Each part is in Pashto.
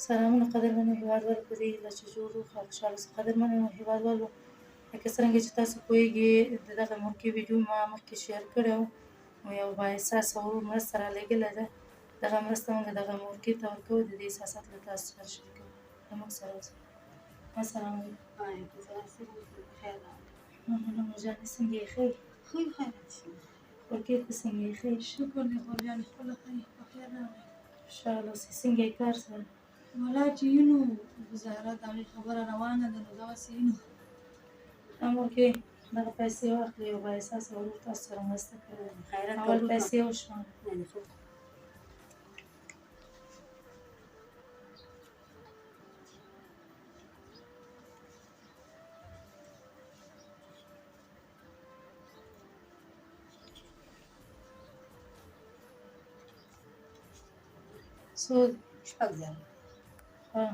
سلامونه قدرمنو هیوادوالو، په دې هیله چې جوړ روغ او خوشحاله اوسئ. قدرمنو هیوادوالو، لکه څرنګه چې تاسو پوهېږئ، د دغه مورکۍ ویډیو ما مخکې شیر کړی و، نو یو با احساسه ورور مرسته رالېږلې ده. دغه مرسته موږ دغه مورکۍ ته ورکوو، د دې احساسات له تاسو سره شریکوو. له موږ سره اوسئ. السلام علیکم. وعلیکم السلام، څنګه یې؟ خیر راغلی. مننه مور جانې، څنګه یې؟ ښه یې؟ ښه یو، خیرات شي. خورکۍ، ته څنګه یې؟ ښه یې؟ شکر دی خور جانې، خپله ښه یې، په خیر راغلی. خوشحاله اوسئ. څنګه یې کار سره؟ ولا چې یو نو ګزاره د هغې خبره روانه ده، نو دغسې یو نو. مورکۍ، دغه پیسې واخلئ، یو با احساسه ورور تاسو سره مرسته کوي. خیرات اول قبول کړه. پیسې وشماره. یعنې ښه. څو؟ 6000. ښه،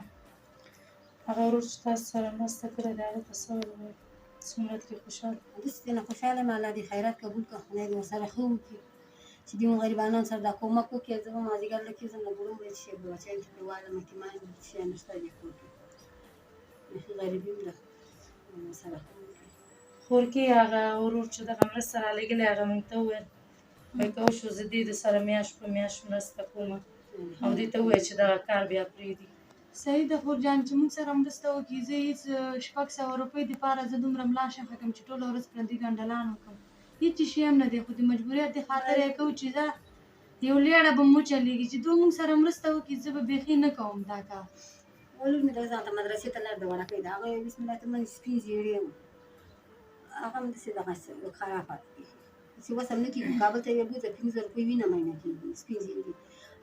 هغه ورور چې تاسو سره مرسته کړې ده، هغه ته څه ووایئ؟ څومره ترې خوشحاله؟ داسې نه خوشحاله یم. الله دې خیرات قبول کړه، خدای دې ورسره ښه وکړي چې دې موږ غریبانان سره دا کومک وکړي. زه به مازدیګر لږ کېږم، له ګوړو به چې به بچیان ته پرې والم، یتیمان دي، څه شی نشته دې کور کې، بیخي غریبي هم ده، ورسره ښه وکړي. خورکۍ، هغه ورور چې دغه مرسته رالېږلې، هغه موږ ته وویل، وایي که وشو زه دې د سره میاشت په میاشت مرسته کوم، او دې ته ووایه چې دغه کار بیا پرېږدي. صحیح ده خور جان، چې موږ سره مرسته وکړي. زه هېڅ 600 روپۍ دپاره زه دومره ملا شخه کړم چې ټوله ورځ پردي ګنډلان وکړم؟ هېڅ شی هم نه دی، خو د مجبوریت د خاطر یې کوو چې دا یو لیړه به مو چلېږي. چې دوی موږ سره مرسته وکړي، زه به بیخي نه کوم دا کار. ولور مې د ځان ته مدرسې ته لار د وړکۍ ده، هغه بسم الله ته من سپین زیړی و، هغه هم داسې دغه خرافات دي چې وس هم نه کېږي. کابل ته یې بوځه، 5000 روپۍ وینه ماینه کېږي. سپین زیړي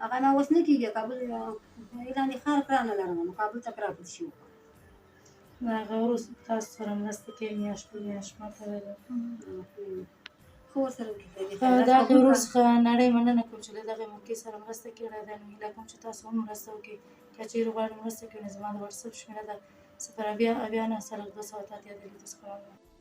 هغه ما وس نه کېږي. کابل اعلان ښار کرا نه لرم، نو کابل ته کرا پټ شي وکړم. هغه ورور تاسو سره مرسته کوي میاشت په میاشت، ما ته ویل. ښه ورسره وکړي، خدای دې ښه، خیرات د هغه قبول ورور کړه. څخه نړۍ مننه کوم چې له دغې مورکۍ سره مرسته کړې ده. نو هیله کوم چې تاسو هم مرسته وکړئ. که چیرې غواړئ مرسته وکړئ، نو زما د واټساپ شمېره ده 070 79 280 د لیدو څخه مننه.